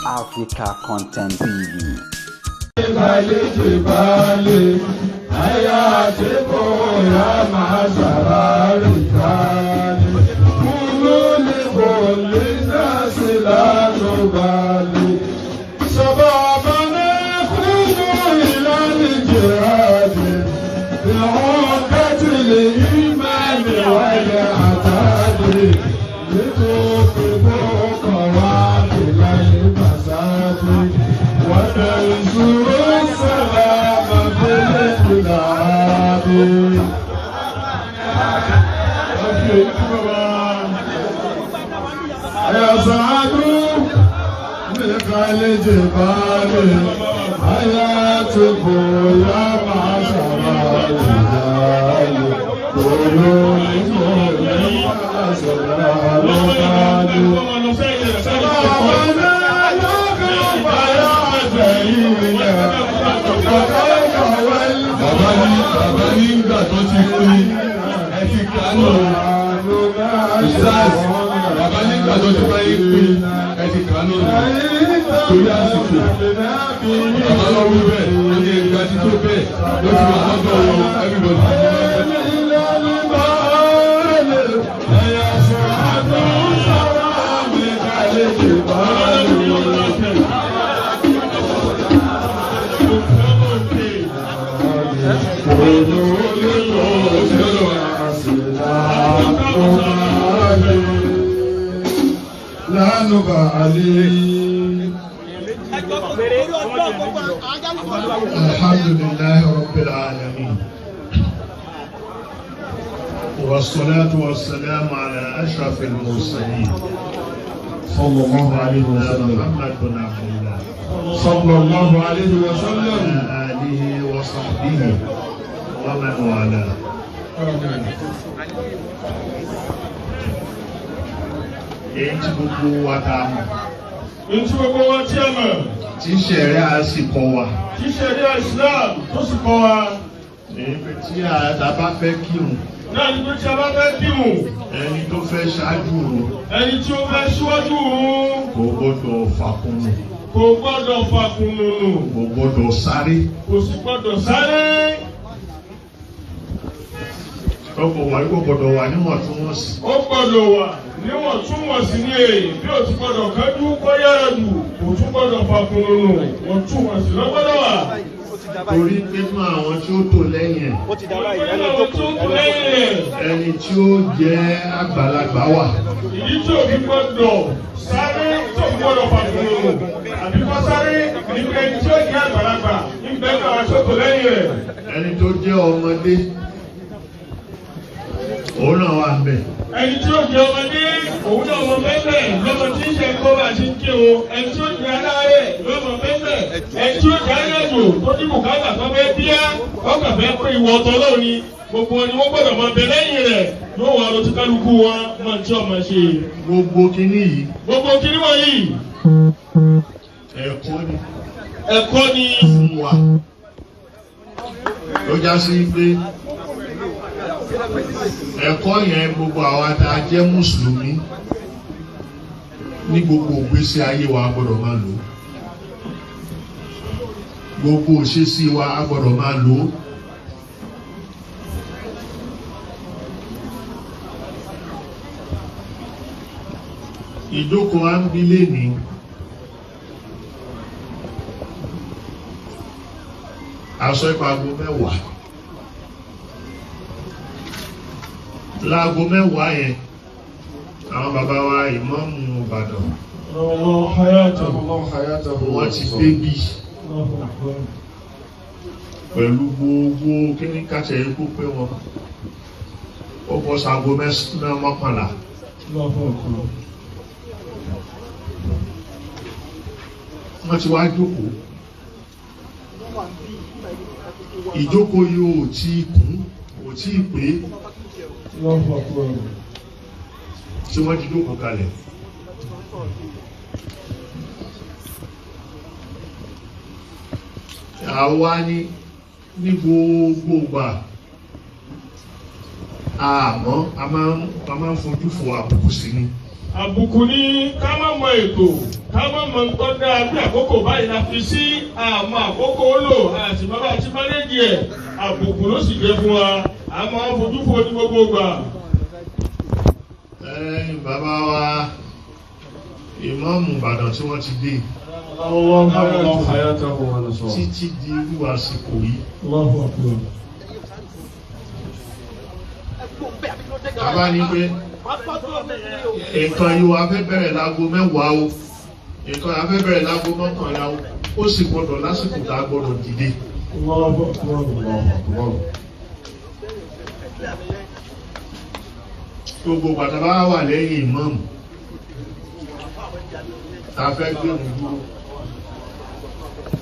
Africa Content TV. Bàbá nígbà tó ti pín ẹ ti kánú ìsáàsì. Bàbá nígbà tó ti bá yín pín ẹ ti kánú torí àsìkò. Bàbá lọ wí bẹ́ẹ̀ ó ní ẹgbẹ́ tí tó bẹ́ẹ̀ ló ti wà lọ́dọ̀ wọn everybody. الحمد لله رب العالمين والصلاة والسلام على أشرف المرسلين صلى الله عليه وسلم محمد بن عبد الله صلى الله عليه وسلم وعلى آله وصحبه ومن والاه. Èyí tí gbogbo wa ta mọ̀. Èyí tí gbogbo wa tí a mọ̀. Tí ṣẹ̀ríà sì kọ́ wa. Tí ṣẹ̀ríà Islam tó sì kọ́ wa. Èyí pé tí a bá fẹ́ kírun. Náà ni pé tí a bá fẹ́ kírun. Ẹni tó fẹ́ ṣáájú òun. Ẹni tí ó fẹ́ ṣíwájú òun. Kò gbọ́dọ̀ fàkùnù. Kò gbọ́dọ̀ fàkùnù. Kò gbọ́dọ̀ sáré. Kò sì gbọ́dọ̀ sáré. Ọkọ̀ wà ní kò gbọ́dọ̀ wà níwọ̀ntúnwọ̀nsì. Ó gbọ́dọ̀ wà níwọ̀ntúnwọ̀nsì ní èyí bí ó ti gbọ́dọ̀ kánjú kó yára jù kò tún gbọ́dọ̀ fàkùnù wọ̀ntúnwọ̀nsì ló gbọ́dọ̀ wà. Torí nínú àwọn tí ó tò lẹ́yìn ẹ̀. Ẹni tí ó jẹ́ àgbàlagbà wà. Ìdí tí òbí gbọ́dọ̀ sáré tí òbí gbọ́dọ̀ fàkùnù àbí kọ́ sáré nípa ẹni tí ó jẹ́ àgbàlagbà nígbà tí àwọn tí ó tò lẹ́yìn rẹ̀. Ẹni tó jẹ́ ọmọdé òun náà wà ńbẹ̀. Ẹni tí ó jẹ́ ọmọdé òun náà wọ bẹ́ẹ̀ lọ́mọ tí ń ṣe kó bá ṣe ń ké o. Ẹni tí ó jẹ́ aláàárẹ̀ lọ́mọ bẹ́ẹ̀. Ẹni tí ó jẹ́ aláàjò tó ní bùkátà tó fẹ́ bíá ọkàn fẹ́ pé ìwọ ọ̀tọ̀ lọ́wọ́ ni gbogbo ni wọ́n gbọ́dọ̀ máa bẹ lẹ́yìn rẹ̀ yóò wá lọ sí kálukú wọn máa tí ọmọ ṣe. Gbogbo kinní yìí. Gbogbo kinní wọ̀nyí. Ẹ̀kọ́ ni. Ẹ̀kọ́ ni. Fún wa. Ló já sí pé ẹ̀kọ́ yẹn gbogbo àwa tá a jẹ́ mùsùlùmí ní gbogbo ìgbésí ayé wa a gbọ́dọ̀ máa lò ó. Gbogbo ìṣesí wa a gbọ́dọ̀ máa lò ó. Ìjókòó wa ń bi lénìí. Aṣọ ìpàgọ́ mẹ́wàá. Láago mẹ́wàá yẹn àwọn bàbá wa ìmáàmù Ìbàdàn wọ́n ti débí pẹ̀lú gbogbo kíní kàṣẹ ikú pé wọn ó bọ́ sáago mọ́kànlá. Wọ́n ti wá jókòó. Ìjókòó yìí ò tí kún ò tí pé tí wọ́n ti jókòó kalẹ̀. Àwa ní gbogbo ìgbà àmọ́ a máa ń fojú fo àbùkù sí ni. Àbùkù ni ká má mọ ètò, Ká má mọ nǹkan dáa bí àkókò báyìí la fi sí àmọ́ àkókò lò àti bàbá àti mánéjì ẹ̀ àbùkù ló sì jẹ́ fún wa. A máa ń fojú fo ní gbogbo ìgbà. Ẹ̀yin bàbá wa ìmáàmù Ìbàdàn tí wọ́n ti dé títí di irú àsìkò yìí. Bàbá ní pé nǹkan yìí wà fẹ́ bẹ̀rẹ̀ láago 10 o, nǹkan yìí wà fẹ́ bẹ̀rẹ̀ láago 11 o, ó sì gbọ́dọ̀ lásìkò tá a gbọ́dọ̀ dìde. Gbogbo pàtàkì wà lẹ́yìn ìmáàmù tá a fẹ́ gbé òun dúró.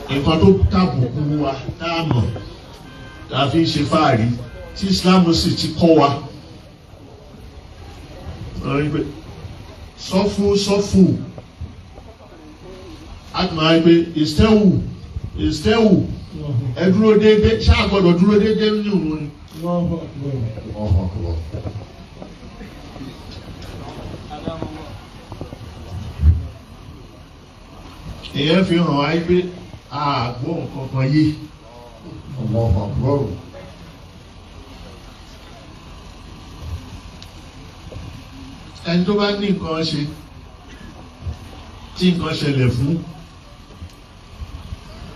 Nǹkan tó tàbùkù wa tá a mọ̀ tá a fi ń ṣe fáàrí tí Islam sì ti kọ́ wa. Sọ́fù sọ́fù a ti máa ń gbé ìstẹ́wù ìstẹ́wù ẹ dúró déédéé ṣáà gbọ́dọ̀ dúró déédéé ní òun ni. Ìyẹn fi hàn wá pé àgbọ̀ nǹkan kan yé. Ẹni tó bá ní nǹkan ṣe tí nǹkan ṣẹlẹ̀ fún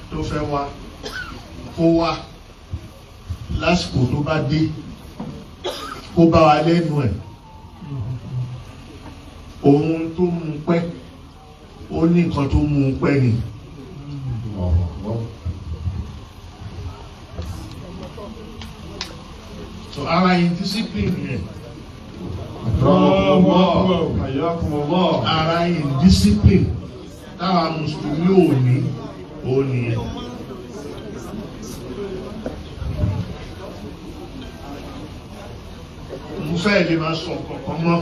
tó fẹ́ wá kó wá lásìkò tó bá dé kó bá wa lẹ́nu ẹ̀ ohun tó mú pẹ́ ó ní nǹkan tó mú pẹ́ ni. So ara yìí discipline yẹn. Ara yìí discipline táwa mùsùlùmí ò ní ò nìyẹn. Mo fẹ́ lè máa sọ kankan mọ́.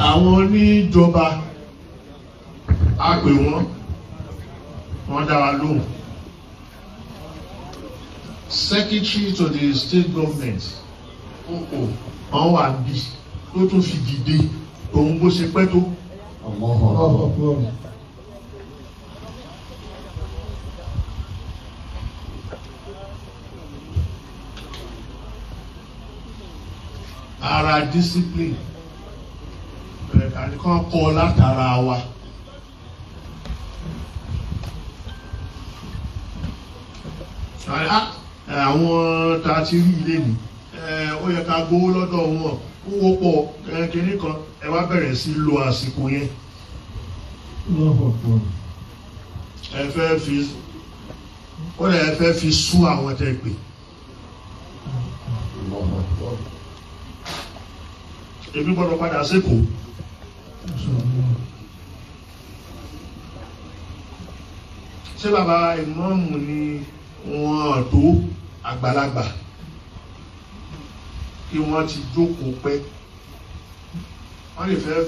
Àwọn oníjọba a pè wọ́n, wọ́n dá wa lóhùn. Secretary to the state government wọ́n wà bí tó tún fi dìde òun bó ṣe pẹ́ tó. Ara discipline àníkàn kọ́ látara wa. Àwọn tá a ti rí ilé ni ó yẹ ká gbowó lọ́dọ̀ wọn owó pọ̀ kínní kan ẹ wá bẹ̀rẹ̀ sí lo àsìkò yẹn. Ẹ fẹ́ fi ó lè fẹ́ fi sú àwọn tẹ́ pè. Èmi gbọ́dọ̀ padà sékòó. Ṣé bàbá ìmáàmù ni wọ́n tó àgbàlagbà kí wọ́n ti jókòó pẹ́? Wọ́n lè fẹ́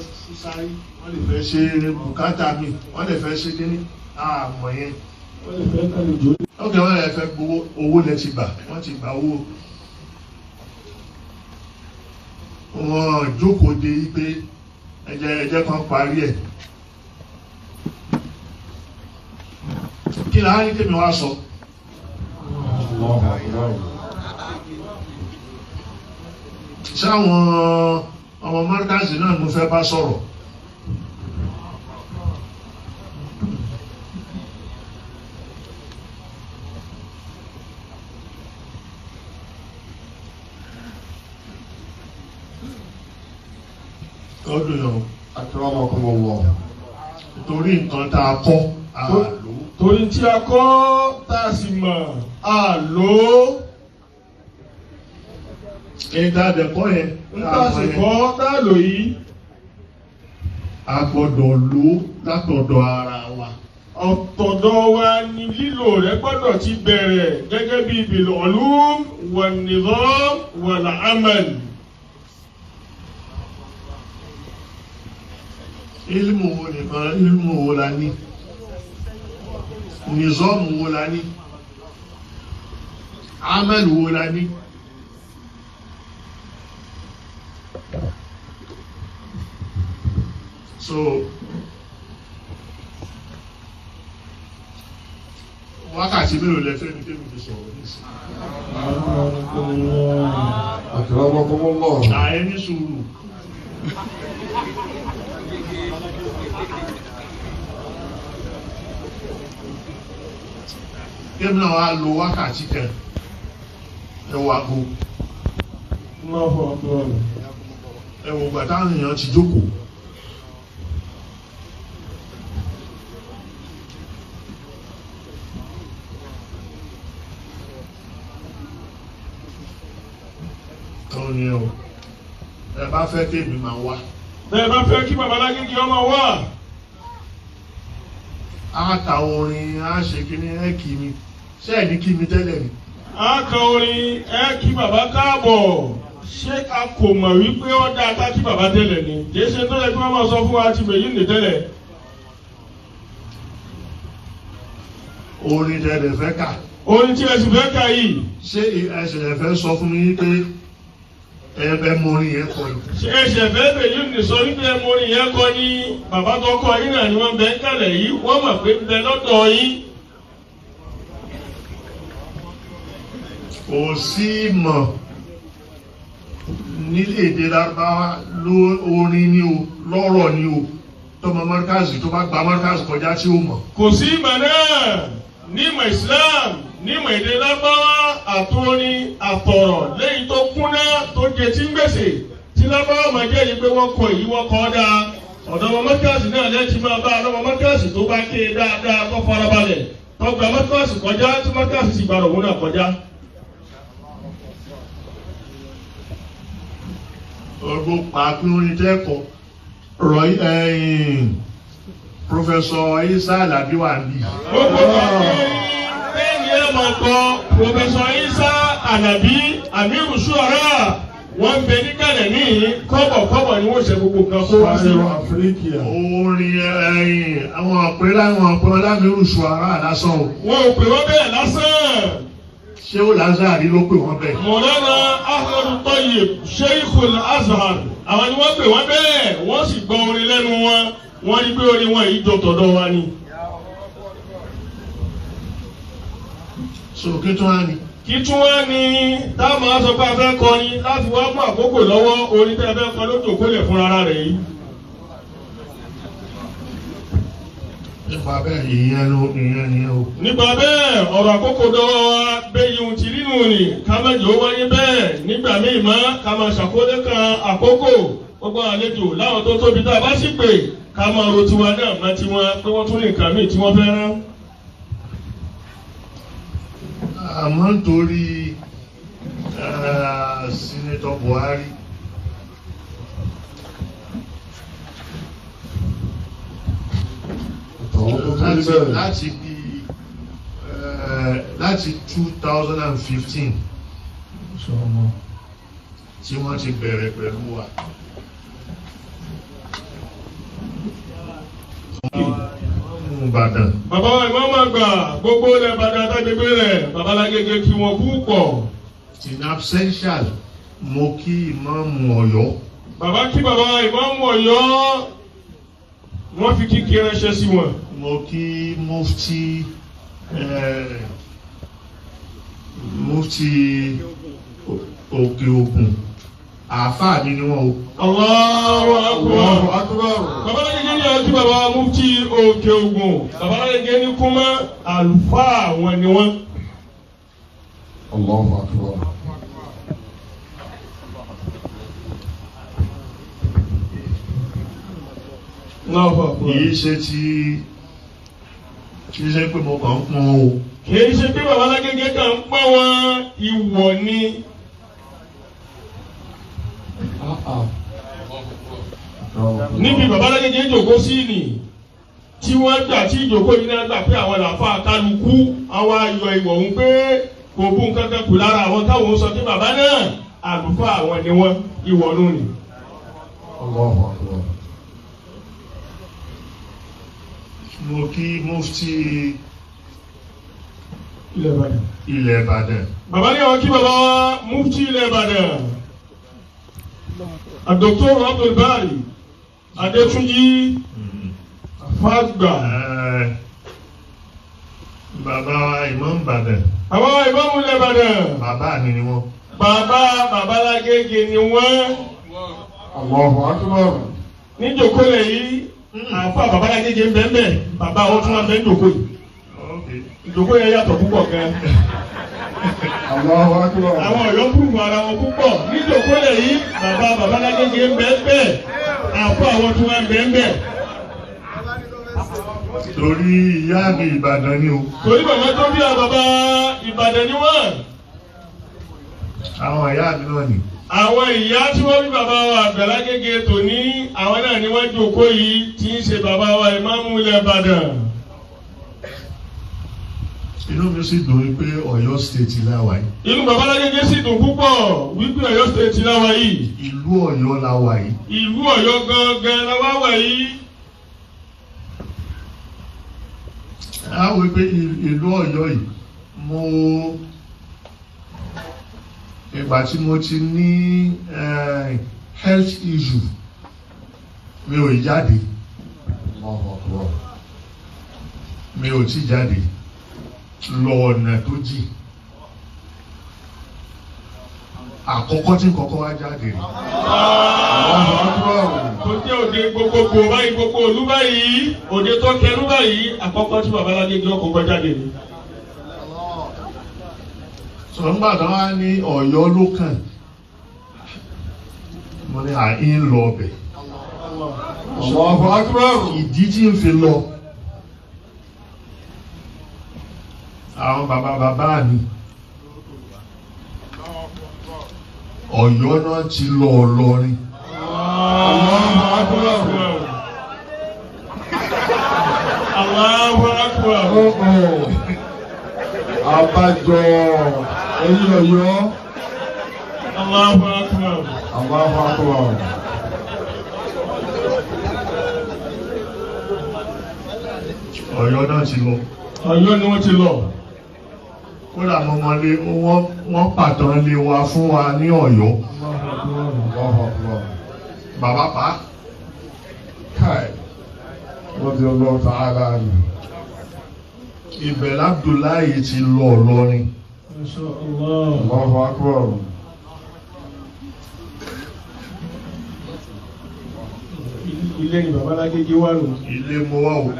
sáré, wọ́n lè fẹ́ ṣe bùkátà mi, wọ́n lè fẹ́ ṣe kíní àmọ̀ yẹn. Ókè wọ́n lè fẹ́ gbowó, owó lẹ ti gbà, wọ́n ti gbà owó. Wọ́n jókòó de pé ẹjẹ́ kan parí ẹ̀. Kí ni a ní kémi wá sọ? Ṣáwọn ọmọ mọ́ríkàsì náà mo fẹ́ bá sọ̀rọ̀. Ọdún yàn. Akramakumullah. Torí nǹkan tá a kọ́ a lò. Torí tí a kọ́ tá a sì mọ̀ a lò ó. Èyí tá a dẹ̀ kọ́ yẹn. Tá a sì kọ́ tá a lò yìí. A gbọ́dọ̀ lò ó látọ̀dọ̀ ara wa. Ọ̀tọ̀dọ̀ wa ni lílò rẹ̀ gbọ́dọ̀ ti bẹ̀rẹ̀ gẹ́gẹ́ bí bil ulum wan nizam wal amal. Ilmu wo nìkan, ilmu wo la ní? Nizọ́ọ̀mù wo la ní? Amẹ́lù wo la ní? So, Wákàtí mélòó lẹ fẹ́ mi tẹ́mi fi sọ̀rọ̀ nísìnyí. Akramakumullah. Ààyè ní sùúrù. Kébì náà wá lo wákàtí kan ẹ wo aago ẹ wo ìgbà táwọn èèyàn ti jókòó. Tọ́ ni ẹ o, ẹ bá fẹ́ kébì máa wá. Bẹ́ẹ̀ bá fẹ́ kí bàbá Lágége ọmọ wá. A ta orin, a ṣe kíní, ẹ kì mi. Ṣé ẹ ní kí mi tẹ́lẹ̀ ni? A kan orin ẹ kí bàbá káàbọ̀. Ṣé a kò mọ̀ wípé ó dáa ká kí bàbá tẹ́lẹ̀ ni? Kì í ṣe tó yẹ kí wọ́n máa sọ fún wa ti mèyí nì tẹ́lẹ̀. Orin tẹ́lẹ̀ fẹ́ kà. Orin tí ẹ sì fẹ́ kà yìí. Ṣé ẹ ṣẹ̀ṣẹ̀ fẹ́ sọ fún mi pé ẹ mọ orin yẹn kọ ni? Ṣé ẹ ṣẹ̀ fẹ́ mèyí nì sọ wípé ẹ mọ orin yẹn kọ ni? Bàbá tó kọ yín náà ni wọ́n bẹ ń kalẹ̀ yìí, wọ́n mọ̀ pé ń bẹ lọ́dọ̀ yín. Kò sí ìmọ̀ nílé èdè Lárúbáwá ló orin ni o, lọ́rọ̀ ni o, tọmọ mọ́rkàzì tó bá gba mọ́rkàzì kọjá tí ó mọ̀. Kò sí ìmọ̀ náà ní ìmọ̀ Islam ní ìmọ̀ èdè Lárúbáwá àtòrin àtọ̀rọ̀ léyìí tó kúnná tó jẹ tí ń gbèsè tí Lárúbáwá máa jẹ́ yìí pé wọ́n kọ èyí wọ́n kọ́ dáa. Ọ̀dọ́ ọmọ mọ́rkàzì náà lẹ́tì máa bá ọmọ mọ́rkàzì tó bá ké dáadáa kó farabalẹ̀ tó gba mọ́rkàzì kọjá tí mọ́rkàzì sì gbàrọ̀ òun náà kọjá. Ọgbọ́n pàápín orin tẹ́kọ̀ọ́ rọ ẹ̀yìn Prọfẹ̀sọ̀ Isa Alabi wà níbí. Gbogbo bẹ́ẹ̀ ni ẹ máa kọ Prọfẹ̀sọ̀ Isa Alabi Amiru Shuara wọ́n bẹ níkàlẹ̀ ní kọ́bọ̀kọ́bọ̀ ni wọ́n ṣe gbogbo nǹkan kó wá sí. Sáyẹ̀wò Áfíríkìá. Orin ẹ̀yìn àwọn ọ̀pẹ láwọn ọ̀pẹ Lámírù Shuara lásán o. Wọn ò pè wọ́n bẹ́ẹ̀ lásán. Ṣé ó Lazari ló pè wọ́n bẹ́ẹ̀? Mọ̀lánà Ahmadu Tayyib Sheikhul Azhar àwọn ni wọ́n pè wọ́n bẹ́ẹ̀ wọ́n sì gbọ́ orin lẹ́nu wọn wọ́n rí pé orin wọn yìí jọ tọ̀dọ̀ wa ni. So kí tún á ní? Kí tún wá ní táwọn á sọ pé a fẹ́ kọrin láti wá mú àkókò lọ́wọ́ orin tẹ́ ẹ fẹ́ kọ lójú òkúlẹ̀ fúnra ara rẹ̀ yìí. Nípa bẹ́ẹ̀ ìyẹn ló ìyẹn ni o. Nípa bẹ́ẹ̀ ọ̀rọ̀ àkókò dọ́wọ́ wa bẹ́ẹ̀ yìí ti rínú ni ká má jẹ́ ó wáyé bẹ́ẹ̀ nígbà míì mọ́ ká máa ṣàkólé kan àkókò gbogbo àlejò láwọn tó tóbi tá a bá sì pè ká máa ro tiwa náà má tiwọn pé wọ́n tún ní nǹkan míì tí wọ́n fẹ́ rán. Àmọ́ nítorí Senator Buhari Àtàwọn tó tún níbẹ̀. láti bí láti 2015 tí wọ́n ti bẹ̀rẹ̀ pẹ̀lú wa. Ìbàdàn. Bàbá wa ìmáàmù àgbà gbogbo ilẹ̀ Ìbàdàn àtàgbègbè rẹ̀ bàbá Lágége kí wọ́n kú pọ̀. In absentia mo kí ìmáàmù Ọ̀yọ́. Bàbá kí bàbá ìmáàmù Ọ̀yọ́ wọ́n fi kíkí ránṣẹ́ sí wọn. Mo kí mufti mufti Òkè Ògùn àáfàá mi ni wọ́n o. Allahu Akbar. Allahu Akbar. Bàbá Lágége ní ọtí bàbá mufti Òkè Ògùn bàbá Lágége ní kúmọ́ àlùfáà wọn ni wọ́n. Allahu Akbar. Kìí ṣe ti kìí ṣe pé mo kàn ń pọn o. Kìí ṣe pé bàbá Lágége kàn ń pọ́n wọn ìwọ̀ ni. Níbi bàbá Lágége jòkó sí ni tí wọ́n gbà tí ìjòkó yìí náà gbà pé àwọn làáfà kálukú àwọn ayọ̀ ìwọ̀ ń pé kò bú nǹkan kan kù lára àwọn táwọn ń sọ pé bàbá náà àlùfáà àwọn ni wọ́n ìwọ̀ nù ni. Allahu Akbar. Mo kí mufti ilẹ̀ Ìbàdàn. Bàbá ní àwọn kí bàbá wa mufti ilẹ̀ Ìbàdàn. Dr. Abdul Bari Adétúnjí Fágbà. Bàbá Imam Ìbàdàn. Bàbá Imam Ìbàdàn. Bàbá mi ni wọ́n. Bàbá Babalágége ni wọ́n. Allahu Akbar. Níjòkó lẹ̀ yìí, àfa Babalágége ń bẹ́ẹ̀ bẹ́ẹ̀, bàbá wọn tún wà bẹ́ẹ̀ níjòkó yìí. Ìjòkó yẹn yàtọ̀ púpọ̀ gan. Allahu Akbar. Àwọn Ọ̀yọ́ púrùfù ara wọn púpọ̀. Níjòkó lẹ̀ yìí, bàbá Babalágége ń bẹ́ẹ̀ bẹ́ẹ̀, àfa wọn tún wà bẹ́ẹ̀ bẹ́ẹ̀. Torí ìyá mi Ìbàdàn ni o. Torí bàbá tó bí àwọn bàbá Ìbàdàn ni wọ́n. Àwọn ìyá mi náà ni. Àwọn ìyá tí wọ́n bí bàbá wa Àgbàlágége tòní, àwọn náà ni wọ́n jókòó yìí tí ń ṣe bàbá wa Ìmáàmù ilẹ̀ Ìbàdàn. Inú mi sì dùn wípé Ọ̀yọ́ state la wà yìí. Inú Babalágége sì dùn púpọ̀ wípé Ọ̀yọ́ state la wà yìí. Ìlú Ọ̀yọ́ la wà yìí. Ìlú Ọ̀yọ́ gangan la wá wà yìí. A wí pé ìlú Ọ̀yọ́ yìí, mo ìgbà tí mo ti ní health issue mi ò jáde. Mi ò tí jáde lọ ọ̀nà tó jì. Àkọ́kọ́ tí kọ́kọ́ wá jáde rè. Tó jẹ́ òde gbogbogbò báyìí, gbogbo òlú báyìí, òde tó kẹrú báyìí, àkọ́kọ́ tí Babalágége ọkọ̀ jáde ni. Sọ̀rọ̀ nígbà tó wá ní Ọ̀yọ́ ló kàn. Mo ní à ń lọ ọbẹ̀. Allahu Akbar. Ìdí tí ń fi lọ. Àwọn bàbá bàbá mi. Ọ̀yọ́ náà ti lọ Ìlọrin. Allahu Akbar. Allahu Akbar. Abájọ ẹ̀yin Ọ̀yọ́. Allahu Akbar. Allahu Akbar. Ọ̀yọ́ náà ti lọ. Ọ̀yọ́ ni wọ́n ti lọ. Kódà mọ́mọ́lé wọ́n pàtàn lé wa fún wa ní Ọ̀yọ́. Bàbá pa. Káì. Radiyallahu ta'ala anhu. Ibẹ̀ Abdullahi ti lọ Ìlọrin. Allahu Akbar. Ilé ni Babalágége wà nù. Ilé mo wà o.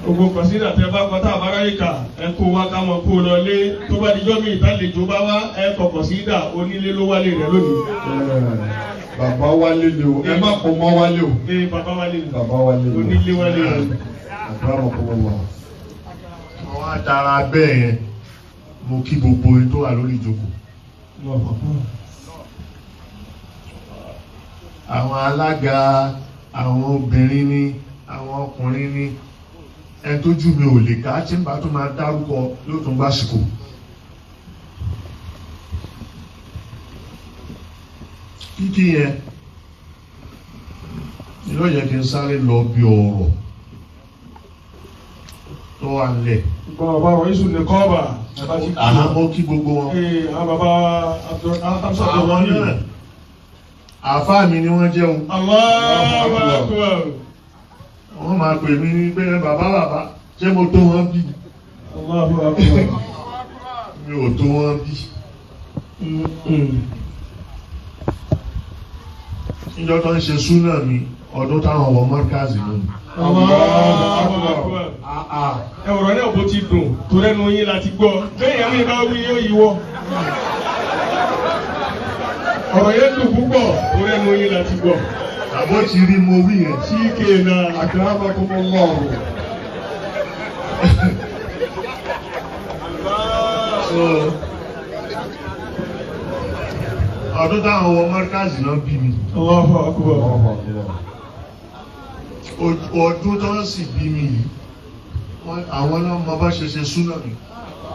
Gbogbo kọ̀sídà tẹ bá kọ tá àbáráyé kà ẹ kó wa ká mọ kó lọ lé tó bá dijọ́ mi ìtàlejò bá wá ẹ kọ kọ̀sídà onílé ló wálé rẹ lónìí. Bàbá wálé ni o, ẹ má kó mọ́ wálé o. Ee bàbá wálé ni. Bàbá wálé ni. Onílé wálé rẹ. Akramakumullah. Wọ́n á tara bẹ́ẹ̀ yẹn, mo kí gbogbo ẹni tó wà lórí ìjókòó. Àwọn alága, àwọn obìnrin ni, àwọn ọkùnrin ni. Ẹni tó jù mí ò lè ká tí ń bá tó máa dárúkọ yóò tún gbásìkò. Kíkí yẹn yóò yẹ kí n sáré lọ bí ọ̀rọ̀ tó wà nílẹ̀. Bàbá Rọ̀ísù ní kọ́ọ̀bà. Àhámọ́ kí gbogbo wọn. Àwọn bàbá Àwọn náà àfáà mi ni wọ́n jẹ́ o. Allahu Akbar. Wọ́n máa pè mí ní pé bàbá bàbá ṣé mo tó wọn bí? Allahu Akbar. Mi ò tó wọn bí. Níjọ́ tó ń ṣe súnà mi, ọdún táwọn wọ mọ́rkàzì lónìí. Allahu Akbar. Ẹ ọ̀rọ̀ náà bó ti dùn tó lẹ́nu yín láti gbọ́. Bẹ́ẹ̀ yẹn mi bá wí yóò yíwọ́. Ọ̀rọ̀ yẹn dùn púpọ̀ tó lẹ́nu yín láti gbọ́. Àbó ti rí mo wí yẹn. Síkè náà. Akramakumullah. Ọdún táwọn wọ mọ́rkàzì náà bí mi. Allahu Akbar. Ọdún tó ń sì bí mi yìí, àwọn náà mọ bá ṣe ṣe súnà mi.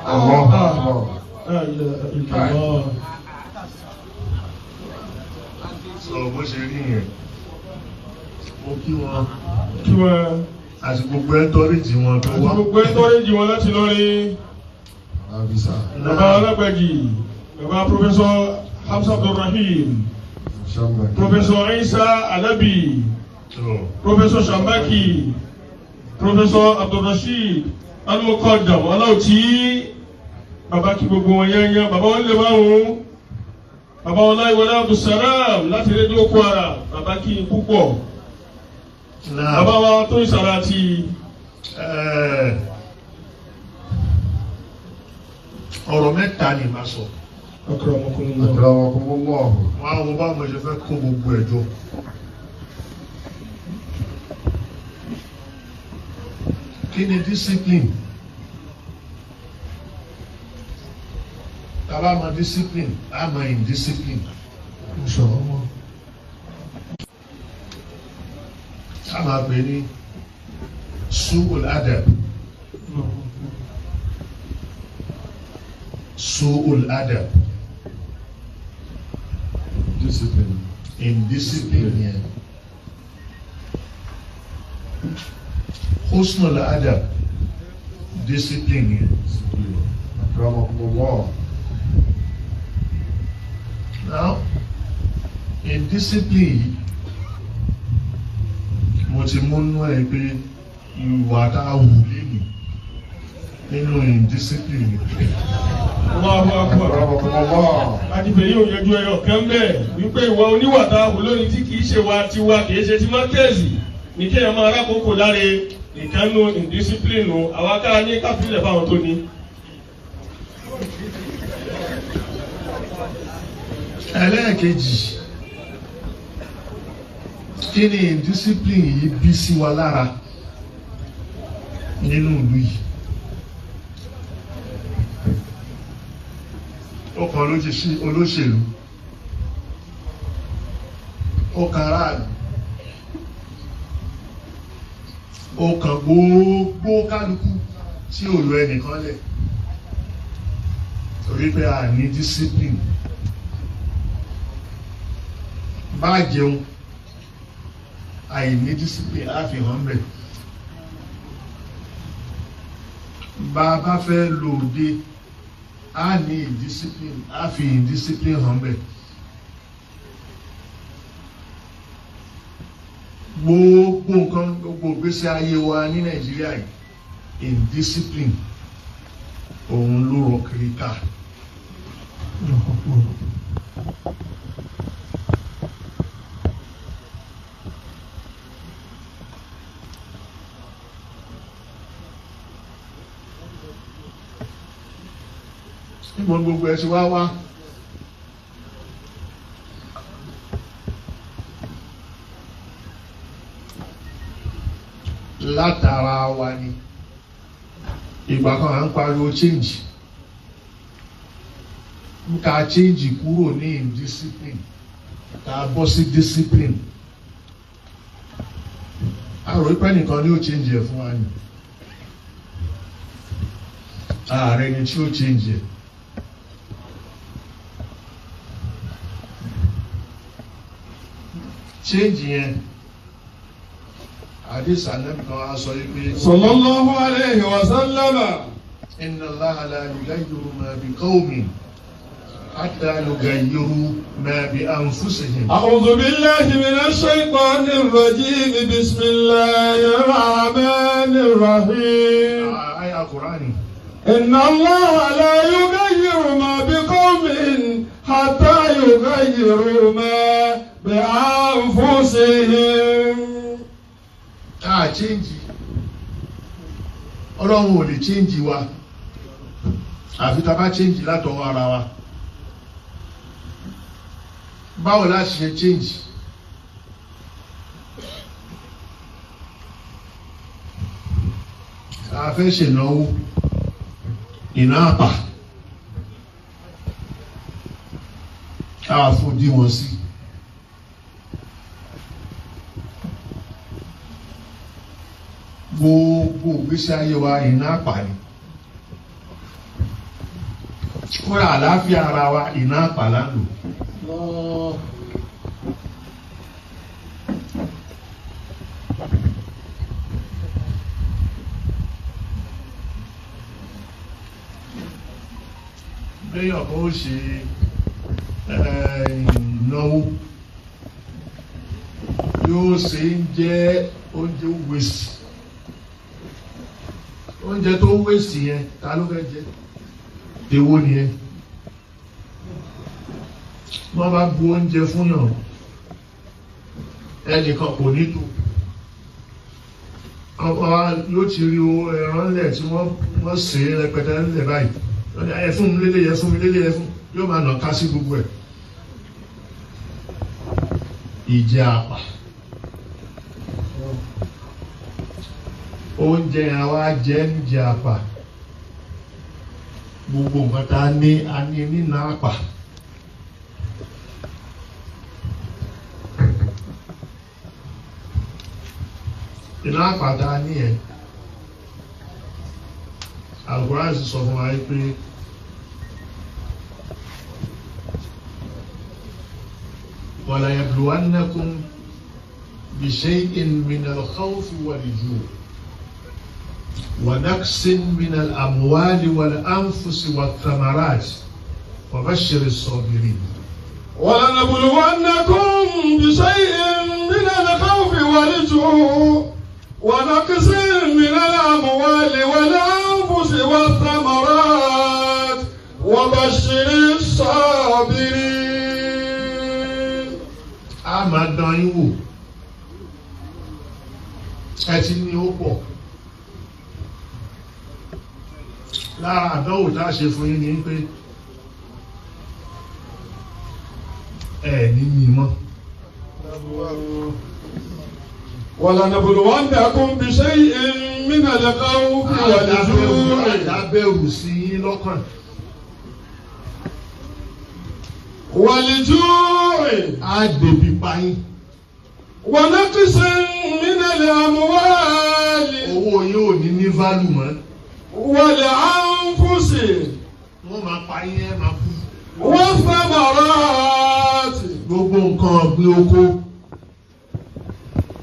Allahu Akbar. Sọ bó ṣe rí yẹn. Mo kí wọn. Kí wọn. Àti gbogbo ẹ́ńtọ́rìjì wọn tó wá. Àti gbogbo ẹ́ńtọ́rìjì wọn láti lọ rí. Bàbá Alágbàjì, bàbá Pọfẹ́sọ̀ Hamza Abdulrahim, Pọfẹ́sọ̀ Isa Alabi, Pọfẹ́sọ̀ Shambaki, Professor Abdulrasheed Al-Muqaddam Ọláòtí, bàbá kí gbogbo wọn yányán, bàbá wọn lè márùn-ún, bàbá wọn Láìwọlé Abdulsalam láti rédíò Kwara, bàbá kí n púpọ̀, bàbá wa tó ìsàrà ti. Ọ̀rọ̀ mẹ́ta ni màá sọ. Akramakumullah. Wọ́n á wo bá mo ṣe fẹ́ kó gbogbo ẹ̀ jọ. Kí ni discipline? Tá bá mọ discipline, á mọ indiscipline. Inshallah. A máa pè ní su'ul adab. Su'ul adab. Discipline. Indiscipline yẹn. Husnul adab. Discipline yẹn. Discipline. Akramakumullah. Now, indiscipline yìí, mo ti múnú ẹ pé ìwà tá a wù lénìí nínú indiscipline yìí. Allahu Akbar. Akramakumullah. Àti fèyí ò yanjú ẹyọ kan bẹ́ẹ̀ wípé ìwà oníwà tá a wù lónìí tí kìí ṣe wa tiwa kìí ṣe ti Márkẹ́sì ní kí ẹ máa rákòókò láre ìkànnù indiscipline àwa ká ní káfílẹ̀ fáwọn tó ní. Ẹlẹ́ẹ̀kejì, kí ni indiscipline yìí bí sí wa lára nínú ìlú yìí? Ó kan olóṣèlú, ó kan aráàlú, ó kan gbogbo kálukú tí ò lọ ẹnìkan lẹ̀, torí pé a ní discipline. Bá jẹun, àìní discipline á fi hàn bẹ́ẹ̀. Bá a bá fẹ́ lò dé, á ní indiscipline, á fi indiscipline hàn bẹ́ẹ̀. Gbogbo nǹkan, gbogbo ìgbésí ayé wa ní Nàìjíríà yìí, indiscipline òun ló rọ kiri ká. Níbo gbogbo ẹ ti wá wá? Látara wa ni. Ìgbà kan à ń pariwo change. Ká change kúrò ní indiscipline, ká bọ́ sí discipline. A rò pé nìkan ni ó change ẹ̀ fún wa ni. Ààrẹ ni tí ó change ẹ̀. Change yẹn, Hadith Ànábì kan á sọ wípé. Sallallahu alayhi wa sallam. Inna Allaha la yughayyiru ma bi qawmin hatta yughayyiru ma bi anfusihim. A'udhu billahi minash shaytanir rajim. Bismillahir rahmanir rahim. Àyà Kùránì. Inna Allaha la yughayyiru ma bi qawmin hatta yughayyiru ma bi anfusihim. Ká change. Ọlọ́run ò lè change wa. Àfi tá a bá change látọwọ́ ara wa. Báwo la ṣe change? A fẹ́ ṣènáwó, ìná àpà, a fòdiwọ̀n sí. Gbogbo ìgbésí ayé wa ìná àpà ni. Kódà àlàáfíà ara wa ìná àpà là ń lò. Béèyàn kan ó ṣe ìnáwó, yóò ṣe ń jẹ́ oúnjẹ wèsì. Oúnjẹ tó ń wéṣì yẹn, ta ló fẹ́ jẹ? Èwo nìyẹn? Wọ́n bá bu oúnjẹ fún yàn, ẹnìkan kò ní tó. Ọba ló ti rí owó ẹran ńlẹ̀ tí wọ́n sè é rẹpẹtẹ ńlẹ̀ báyìí. Ẹ fún mi lélẹ̀, ẹ fún mi lélẹ̀, ẹ fún yóò máa nà ká sí gbogbo ẹ̀. Ìjẹ àpà. Oúnjẹ àwa jẹ ń jẹ àpà. Gbogbo nǹkan tá a ní a ní nínú àpà. Iná àpà tá a ní ẹ̀. Al-Qur'an sì sọ fún wa pé wala yabluwannakum bishay'in minal khawfi wal ju' wa naqsin minal amwali wal anfusi wath thamarati wa bashiris sabirin. ولنبلونكم بشيء من الخوف والجوع ونقص من الأموال والأنفس والثمرات وبشر الصابرين. A máa dán yín wò, ẹ ti ní ó pọ̀ lára àdánwò tá a ṣe fún yín ni pé ẹ ní ní mọ́. ولنبلونكم بشيء من الخوف والجوع. Àdábẹ̀rù sí yín lọ́kàn. والجوع. Á dèbí pa yín. ونقص من الأموال. Owó yín ò ní ní válù mọ́. والأنفس. Wọ́n máa pa yín, ẹ máa kú. والثمرات. Gbogbo nǹkan ọ̀gbìn oko.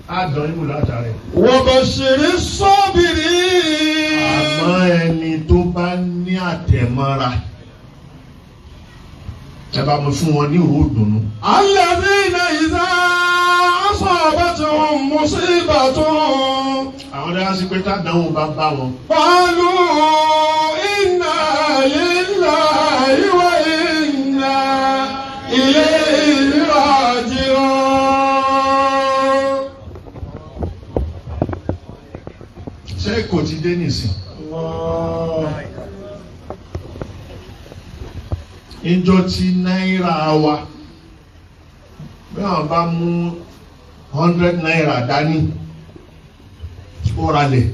Á dán yín wò látara ẹ̀. وبشر الصابرين. Àmọ́ ẹni tó bá ní àtẹ̀mọ́ra, ẹ bá mi fún wọn ní ìró ìdùnnú. الذين إذا أصابتهم مصيبة. Àwọn dáhà sí pé tádàáwò bá bá wọn. قالوا إنا لله وإنا إليه راجعون. Ṣé kò ti dé nìsín? Ìjọ tí náírà wa bí àwọn bá mú 100 naira dání ó ralẹ̀.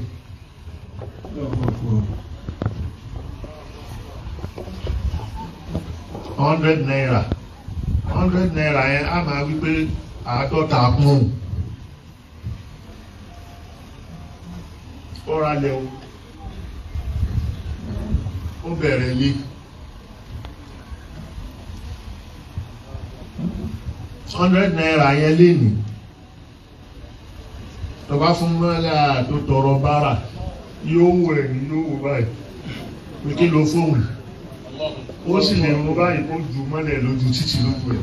₦100 ₦100 yẹn á máa wí pé 50 kún ó ralẹ̀ o, ó bẹ̀rẹ̀ lé. ₦100 yẹn lénìí tó bá fún mọ́lá tó tọrọ bára yóò wò ẹ̀ ní yóò wò báyìí pé kí ló fóun, ó sì lè mú báyìí kó jù mọ́lẹ̀ lójú títì lójú ẹ̀.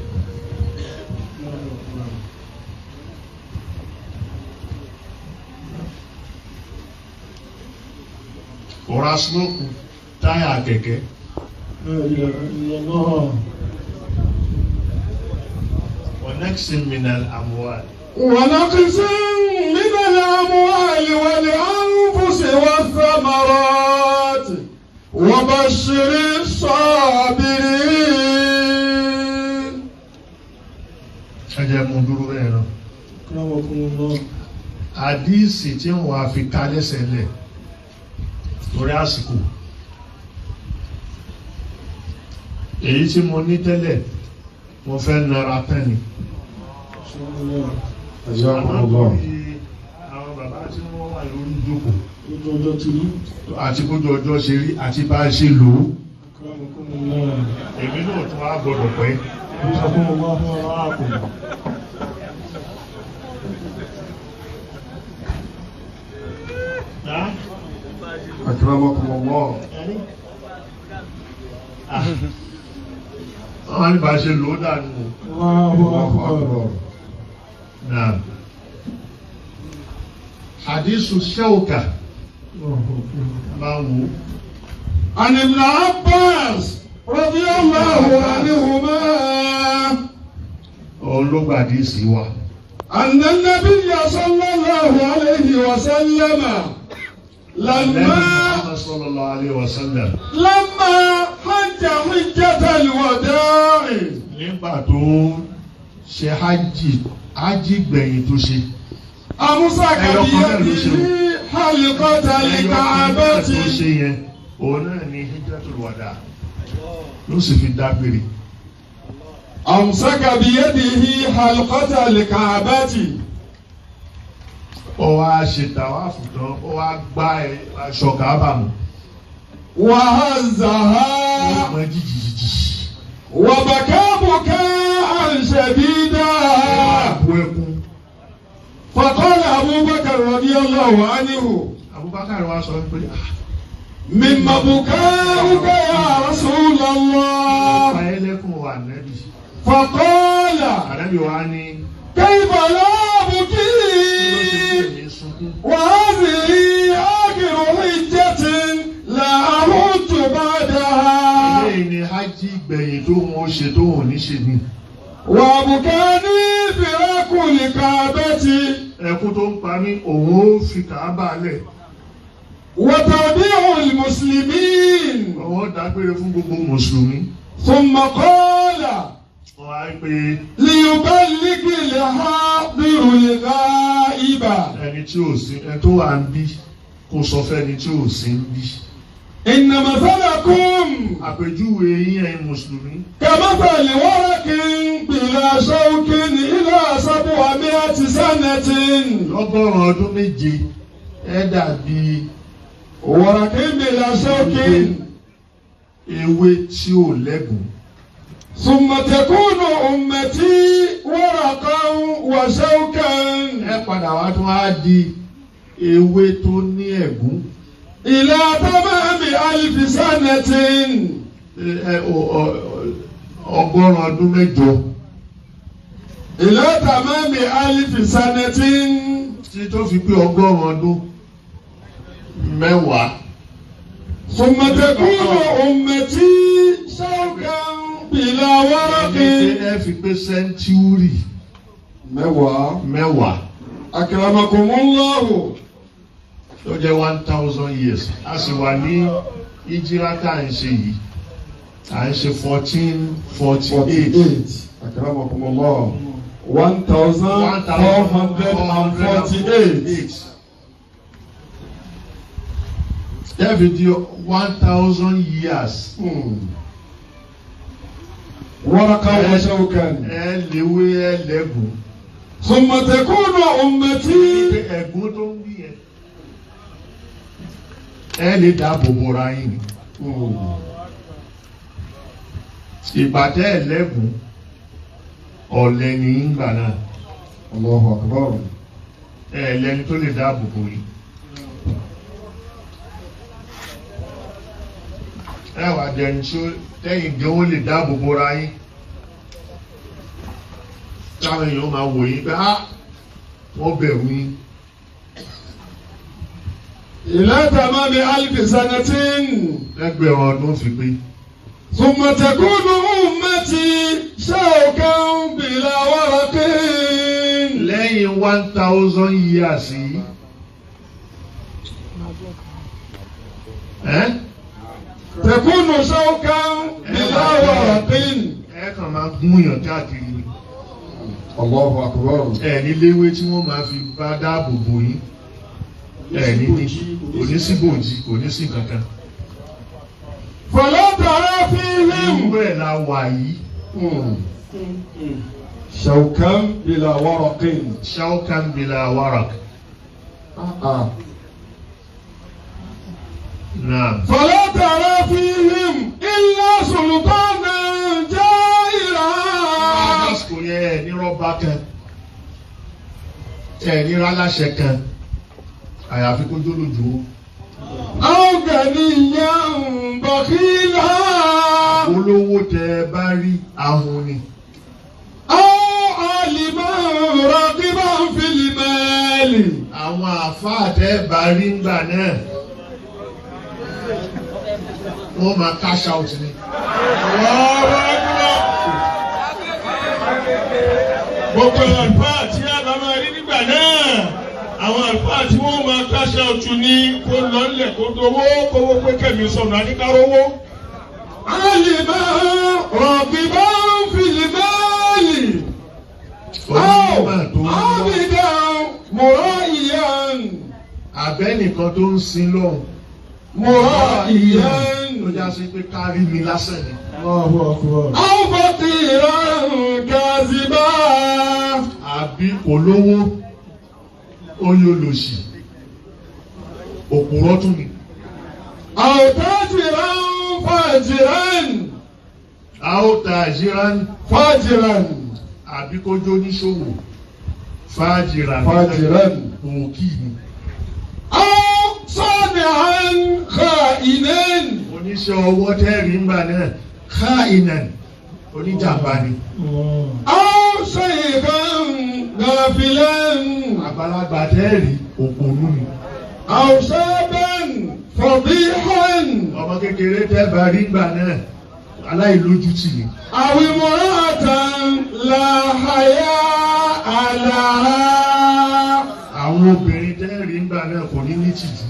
Ọ̀rá sílọ́kù táyà kẹ̀kẹ́. ونقص من الأموال. ونقص من الأموال والأنفس والثمرات وبشر الصابرين. Ẹ jẹ́ mú dúró bẹ́ẹ̀ náà. Àdíìsì tí wọ́n á fi ká lẹ́sẹ̀ lẹ̀ torí àsìkò. Èyí tí mo ní tẹ́lẹ̀ mo fẹ́ nara tán ni. Àwọn bàbá tí wọ́n wà lórí ìjókòó àti kójú ọjọ́ ṣe rí àti bá a ṣe lò ó. Èmi náà tún á gbọ́dọ̀ pẹ́. Akramakumullah. Wọ́n ní bá a ṣe lò ó dànù. Allahu akbar. Naam. Hadisu Shauka. Máa wò ó. عن ابن عباس رضي الله عنهما Òun ló gbàdí sí wa. أن النبي صلى الله عليه وسلم لما Muhammad sallallahu alayhi wa sallam. لما حج حجة الوداع Nígbà tó ṣe hajj hajj gbẹ̀yìn tó ṣe. أمسك Ẹyọ kan náà ló ṣe o. بيده حلقة Ẹyọ kan náà الكعبة tó ṣe yẹn òun náà ni hijjatul wada ló sì fi dágbére. أمسك بيده حلقة الكعبة Ó wá ṣe tàwáàfù tán ó wá gbá aṣọ kàábà mú. Ó وهزها mọ jíjìjìjì. وبكى بكاء شديدا Ó bu ẹkún. فقال أبو بكر رضي الله عنه Abubakar wa sọ pé "Ah, مما بكاؤك يا رسول الله ọ̀pá ẹlẹ́kùn wà nẹ́bì. فقال Ànábì wa ní كيف لا kí ló ṣe أبكي tí èmi sunkún. وهذه آخر حجة لا أحج بعدها Eléyìí ni hajj gbẹ̀yìn tó ń ṣe tó ń ní ṣe ni. وأبكاني فراق الكعبة Ẹkún tó ń pa mí òun ó fi kàábà lẹ̀. وتوديع المسلمين Òun ó dágbére fún gbogbo Mùsùlùmí. ثم قال Wọ́n á pé ليبلغ الحاضر الغائب ẹni tí ò sí ẹni tó wà ń bí kó sọ fẹ́ni tí ò sí ń bí. إن مثلكم Àpèjúwe yín ẹ̀yin Mùsùlùmí. كمثل ورق بلا شوك إلى 700 سنة Lọ́gọ́rùn-ún ọdún méje ẹ dàbí ورق بلا شوك ewé tí ò lẹ́gùn. ثم تكون أمتي ورقا وشوكا Ẹ padà wá tún á di ewé tó ní ẹ̀gún. إلى تمام 1000 سنة Ọgọ́rùn-ún ọdún mẹ́jọ إلى تمام 1000 سنة tí tó fi pé ọgọ́rùn-ún ọdún mẹ́wàá. ثم تكون أمتي شوكا بلا ورق Ẹni tí ẹ fi pé sẹ́ńtúrì mẹ́wàá mẹ́wàá أكرمكم الله tó jẹ́ 1000 years. A sì wà ní ìjírá tá à ń ṣe yìí. À ń ṣe 1448. أكرمكم الله 1448 Tẹ́ẹ̀fì di 1000 years. ورقا وشوكا Ẹ léwé ẹ lẹ́gùn. ثم تكون أمتي Pé ẹ̀gún tó ń bí yẹn. Ẹ lè dáàbò bora yín ni. Ìgbà tẹ́ ẹ lẹ́gùn ọ̀lẹ ní ìgbà náà. الله أكبر Ẹ lẹni tó lè dáàbò bò yín. Ẹ wà dẹni tí ó tẹ́yìn gan ó lè dáàbò bora yín. Táwọn èèyàn máa wò yín pé á wọ́n bẹ̀rù yín. إلى تمام 1000 سنة Lẹ́gbẹ̀rún ọdún fi pé. ثم تكون أمتي شوكا بلا ورق Lẹ́yìn 1000 years yìí. Ẹ́ تكون شوكا بلا ورق ẹ kàn máa gún yàn káàkiri ni. الله أكبر Ẹ ní léwé tí wọ́n máa fi bá dáàbò bò yín. Ẹ ní ní kò ní sí bòjì kò ní sí kankan. فلا ترى فيهم Irú ẹ̀ la wà yìí. شوكا بلا ورق Shaukan bila warak. آه. Naam. فلا ترى فيهم إلا سلطانا جائرا Lásìkò yẹn ẹ ní rọ́bà kan. Ẹ ní ráláṣẹ kan. Àyàfi kó jólójú. أو غنيا بخيلا Olówó tẹ ẹ bá rí ahun ni. أو عالما راغبا في المال Àwọn àáfàá tẹ ẹ bá rí ńgbà náà. Wọ́n máa cash out ni. Gbogbo àlùfáà tí a bá máa rí nígbà náà, àwọn àlùfáà tí wọ́n máa cash out ni kó lọ nílẹ̀ kó dowó kówó pé kẹ́mi sọnù àníkárówó. Àlìmọ́ rọ̀bìbá fil mali. Onímọ̀ tó ń lọ. Ábìdá mùráìyàn. Àbẹ́nìkan tó ń sin lọ́hùn. Mùráìyàn. Tó já sí pé kárí mi lásán ni. Aw faqiran kaziba. Àbí olówó oyè olòṣì òpùrọ́ tún ni. Aw tajiran fajiran. A ó ta àjíran Fajiran. àbí kó jó níṣòwò fàájìrà Fajiran. òkì ni. Aw sani'an kha'inan. Oníṣẹ́ ọwọ́ tẹ́rì ń bà náà káìnàn oníjàmbá ni. Aw shaykhan ghafilan. Àgbàlagbà tẹ́rì òpònú ni. Aw shaban fadihan. Ọmọ kékeré tẹ́ bá rí ń bà náà aláìlójútì ni. Aw imra'atan la haya'a laha. Àwọn obìnrin tẹ́rì ń bà náà kò ní ní tìjú.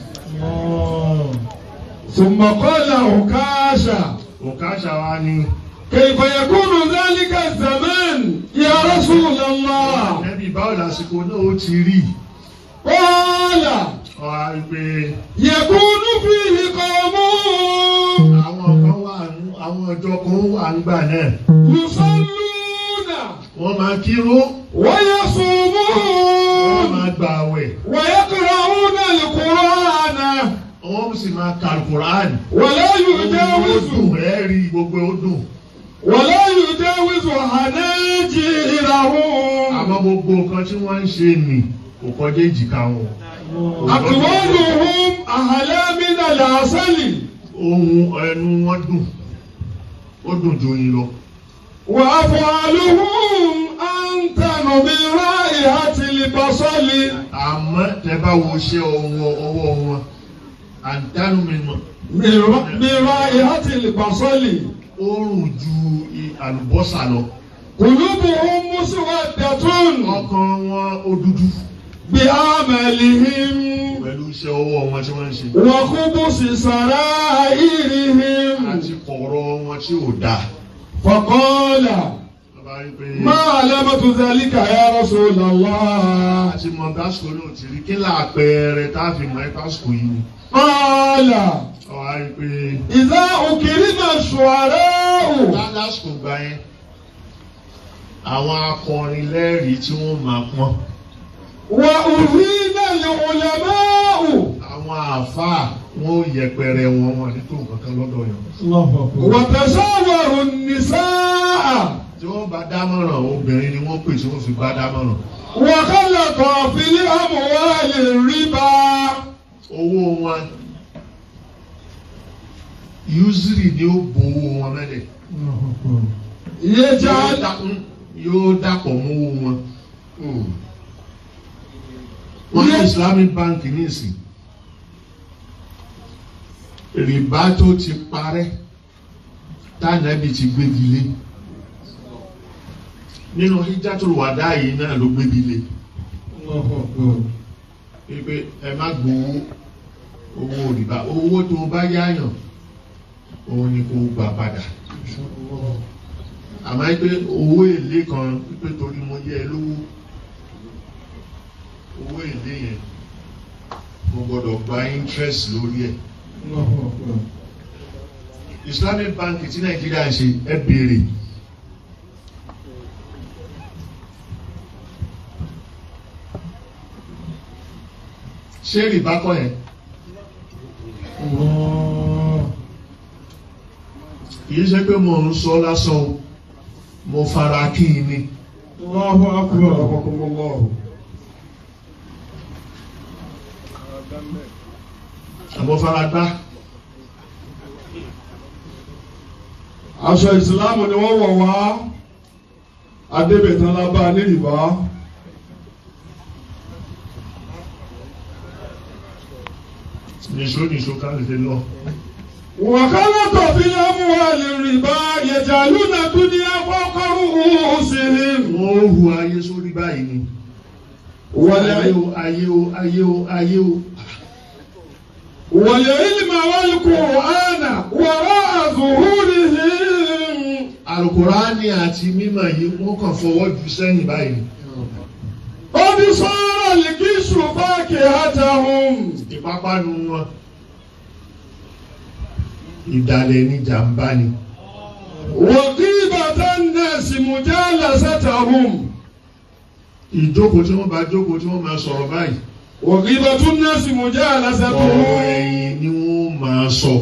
Thumma qala Ukasha. Òkáṣà wa ni. كيف يكون ذلك الزمان يا رسول الله؟ Ẹbí báwo lásìkò náà ó ti rí? قال Ọ̀hà pé يكون فيه قوم àwọn kan wà àwọn ọjọ́ kan wà ń gbà náà. يصلون Wọ́n máa kírun, wọ́n ويصومون máa gbà àwẹ̀, ويقرؤون القرآن wọ́n sì máa ka Al-Qur'an. ولا Ó يجاوز dùn ẹ́ rí gbogbo ó dùn. ولا يجاوز حناجرهم Àmọ́ gbogbo nǹkan tí wọ́n ń ṣe nì kò kọjá èjìká wọn. أقوالهم أحلى من العسل Ohun ẹnu wọn dùn, ó dùn ju oyin lọ. وأفعالهم أنتن من رائحة البصل Àmọ́ tẹ bá wo iṣẹ́ ọwọ́ ọwọ́ wọn, àǹtánú mi mọ̀. من رائحة البصل Ó rùn ju àlùbọ́sà lọ. قلوبهم مسودة Ọkàn wọn ó dúdú بعملهم pẹ̀lú iṣẹ́ ọwọ́ wọn tí wọ́n ń ṣe. وخبث سرائرهم Àti kọ̀ọ̀rọ̀ wọn tí ò dáa. فقال Bàbá rí pé ما علامة ذلك يا رسول الله؟ àti mọ básìkò náà ti rí kí láàpẹẹrẹ tá a fi mọ ẹ básìkò yìí ni. قال Ọ̀hà rí pé إذا أكرم الشعراء lásìkò gbà yẹn àwọn akọrin lẹ́rìí tí wọ́n máa pọ́n. وأهين العلماء Àwọn àáfàá wọn ò yẹpẹrẹ wọn wọn ní tó nǹkan kan lọ́dọ̀ yẹn. وتشاور النساء Tí wọ́n bá dámọ̀ràn obìnrin ni wọ́n pè tí wọ́n fi bá dámọ̀ràn. وخلق في الأموال الربا Owó wọn usury ni ó bo owó wọn mẹ́lẹ̀. يجعل Yóò dàpọ̀ mọ́ owó wọn. Wọ́n ní Islamic Bank ní ìsìn. Rìbá tó ti parẹ́ tánàbí ti gbégi lé. Nínú Hijjatul Wada yìí náà ló gbégi lé. Wípé ẹ má gbowó owó rìbá owó tó bá yáyàn òun ni kò gbà padà. Àmọ́ pé owó èlé kan wípé torí mo yẹ ẹ lówó owó èlé yẹn mo gbọ́dọ̀ gba interest lórí ẹ̀. Islamic Bank tí Nàìjíríà ń ṣe ẹ béèrè. Ṣé rìbá kọ́ yẹn? Kì í ṣe pé mo ń sọ lásán o, mo fara kí n ni. Àmọ́ fara gbá. Aṣọ ìsìláàmù ni wọ́n wọ̀ wá adébẹ̀tán lábá nírìbá. Nìṣó nìṣó ká lè lọ. وخلط في الأموال الربا يجعلون الدنيا فوق رؤوسهم. Wọ́n ó hu ayé sórí báyìí ni. Ayé o, ayé o, ayé o, ayé o. والعلم والقرآن وراء ظهورهم. Àlùkùránì àti mímọ̀ yìí wọ́n kàn fọwọ́ jù sẹ́yìn báyìí. قد صار الكيس فاكهتهم. Ìpápánu wọn. Ìdàlẹ̀ ni jàǹbá ni. وغيبة الناس مجالستهم. Ìjókòó tí wọ́n bá jókòó tí wọ́n máa sọ̀rọ̀ báyìí. وغيبة الناس مجالستهم. Ọ̀rọ̀ ẹ̀yìn ni wọ́n máa sọ.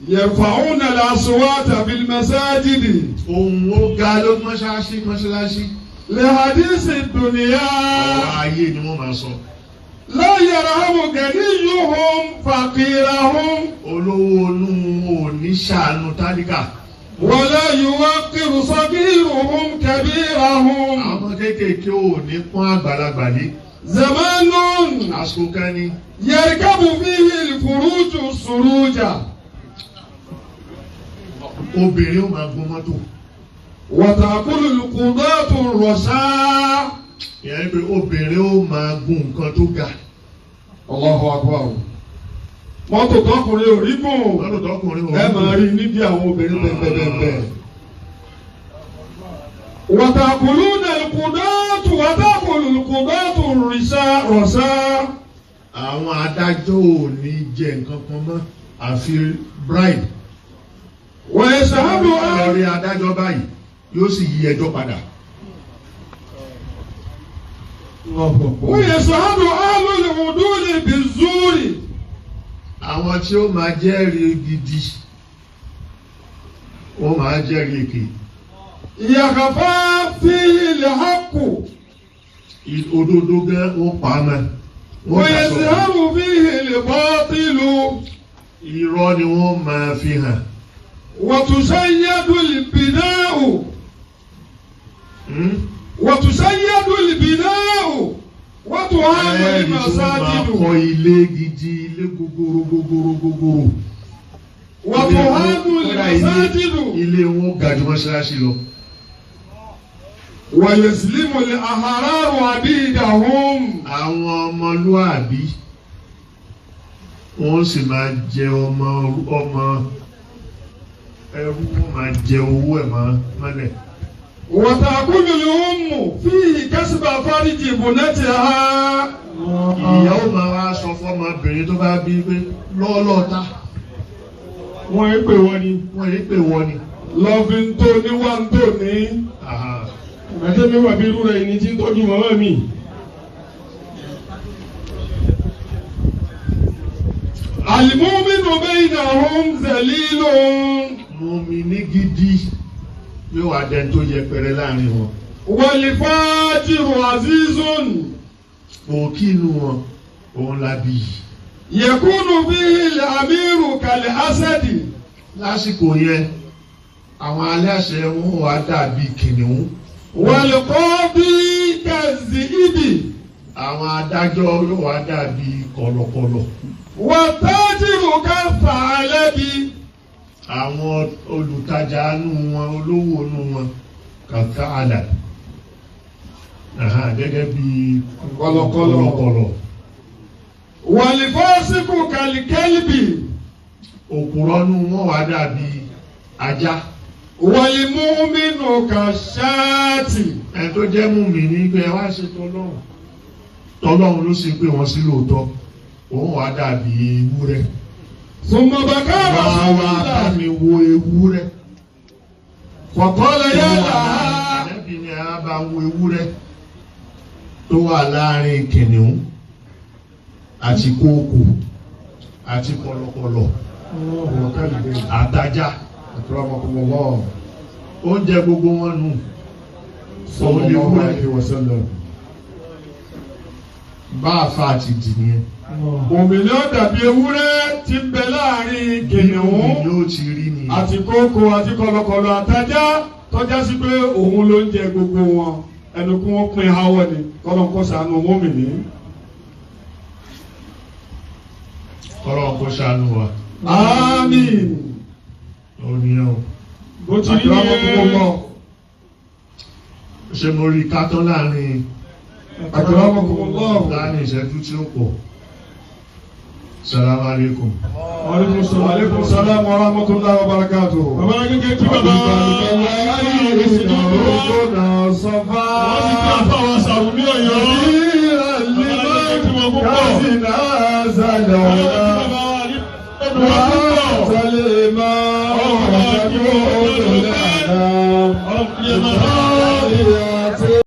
يرفعون الأصوات في المساجد. Ohun ó ga ló mọ́ṣáláṣí mọ́ṣáláṣí. لحديث الدنيا. Ọ̀rọ̀ ayé ni wọ́n máa sọ. لا يرحم غنيهم فقيرهم. Olówó inú wọn ò ní ṣàánú tálíkà. ولا يوقر صغيرهم كبيرهم. Àwọn kéékèèké ò ní pọ́n àgbàlagbà lé. زمان Àsìkò kan ni يركب فيه الفروج السروج. obìnrin ó máa gun mọ́tò. وتأكل القضاة الرشا. Ìyẹn ni pé obìnrin ó máa gun nǹkan tó ga. الله أكبر. Mọ́tò tọkùnrin ò rí gùn. Mọ́tò tọkùnrin ò Ẹ máa rí níbi àwọn obìnrin bẹ́ẹ̀bẹ́ẹ̀bẹ́ẹ̀. وتأكلون القضاة وتأكل القضاة الرشا رشا. Àwọn adájọ́ ò ní jẹ nǹkan kan mọ́ àfi bribe. ويشهد Lọ rí adájọ́ báyìí yóò sì yí ẹjọ́ padà. ويشهد أهل العدول بالزور. Àwọn tí ó máa jẹ́rìí gidi wọ́n máa jẹ́rìí èké. يخفى فيه الحق. Òdodo gan wọ́n pa á mọ́. Wọ́n dà sọ̀rọ̀. ويظهر فيه الباطل. Irọ́ ni wọ́n máa fi hàn. وتشيد البناء. وتشيد البناء وتهان Ẹ̀ẹ́dì tí wọ́n máa المساجد. kọ́ ilé gidi, ilé gogoro gogoro gogoro. وتهان Kódà المساجد. ilé wọn ga ju mọ́ṣáláṣí lọ. ويسلم الأحرار عبيدهم. Àwọn ọmọlúàbí wọ́n sì máa jẹ ọmọ ọmọ ẹrú, wọ́n máa jẹ owó ẹ̀ mọ́lẹ̀. وتأكل الأم فيه كسب فرج ابنتها. Ìyá ó máa wá sọ fọmọbìnrin tó bá bí pé lọ́ọ́lọ́ta. Wọ́n ń pè wọ́n ni. Wọ́n yìí pè wọ́n ni. Lọ́fin tó ní wá ń tó ní. Àti mi wà bí irú rẹ̀ ní tí ń tọ́jú màmá mi. Al-mu'minu baynahum zalilun. Mùmínì gidi yóò wá dẹni tó yẹpẹrẹ láàrin wọn. Wal-fajiru azizun. Òkì inú wọn òun la bí yìí. Yakunu fihi al-amiru kal-asadi. Lásìkò yẹn àwọn aláṣẹ wọn wá dàbí kìnìún. Wal-qadi kaz-zi'bi. Àwọn adájọ́ yóò wá dàbí kọ̀lọ̀kọ̀lọ̀. Wat-tajiru kal-tha'labi. Àwọn olùtajà inú wọn, olówó inú wọn kàkà àlà gẹ́gẹ́ bí Kọ̀lọ̀kọ̀lọ̀. Wal-fasiqu kal-kalbi. Òpùrọ́ inú wọn wá dàbí ajá. Wal-mu'minu kash-shati. Ẹni tó jẹ́ mùmínì pé ẹ wá ṣe tọlọ́run, tọlọ́run ló sì pé wọ́n sí lóòótọ́, òun wá dàbí ewúrẹ́. Thumma baka Wá wá bá Rasulullah. mi wo ewúrẹ́. Faqala ya laha. Ànábì ni a bá wo ewúrẹ́ tó wà láàrin kìnìún àti kókò àti kọ̀lọ̀kọ̀lọ̀ àtajá. Oúnjẹ gbogbo wọn nù. Òun lè wúrẹ́. Bá a fa àti dì nìyẹn. Òmìnira dàbí ewúrẹ́ tí ń bẹ láàrin kìnìún Yóò ti rí nìyẹn. àti kókó àti kọ̀lọ̀kọ̀lọ̀ àtajá tọ́já sí pé òun ló ń jẹ gbogbo wọn. Ẹnu kí wọ́n pín háwọ́ ni kọ́lọ́n kó ṣàánú mùmínì. Kọ́lọ́n kó ṣàánú wa. Àmín. Òun nìyẹn o. Bó ti rí nìyẹn. Ṣé mo rí kátó láàrin Akramakumullah. láàrin ìṣẹ́jú tí ó pọ̀? Salaam alaikum. Wa alaikum salam wa rahmatullahi wa barakatuh. Bàbá gẹ́gẹ́ tí bàbá ayé ìsìn tó wá. Wọ́n sì kí àfa wa Sàrùmí Ọ̀yọ́. Bàbá gẹ́gẹ́ tí wọ́n púpọ̀. Bàbá wa ní ọdún wa púpọ̀. Ọlọ́run kí ẹ máa.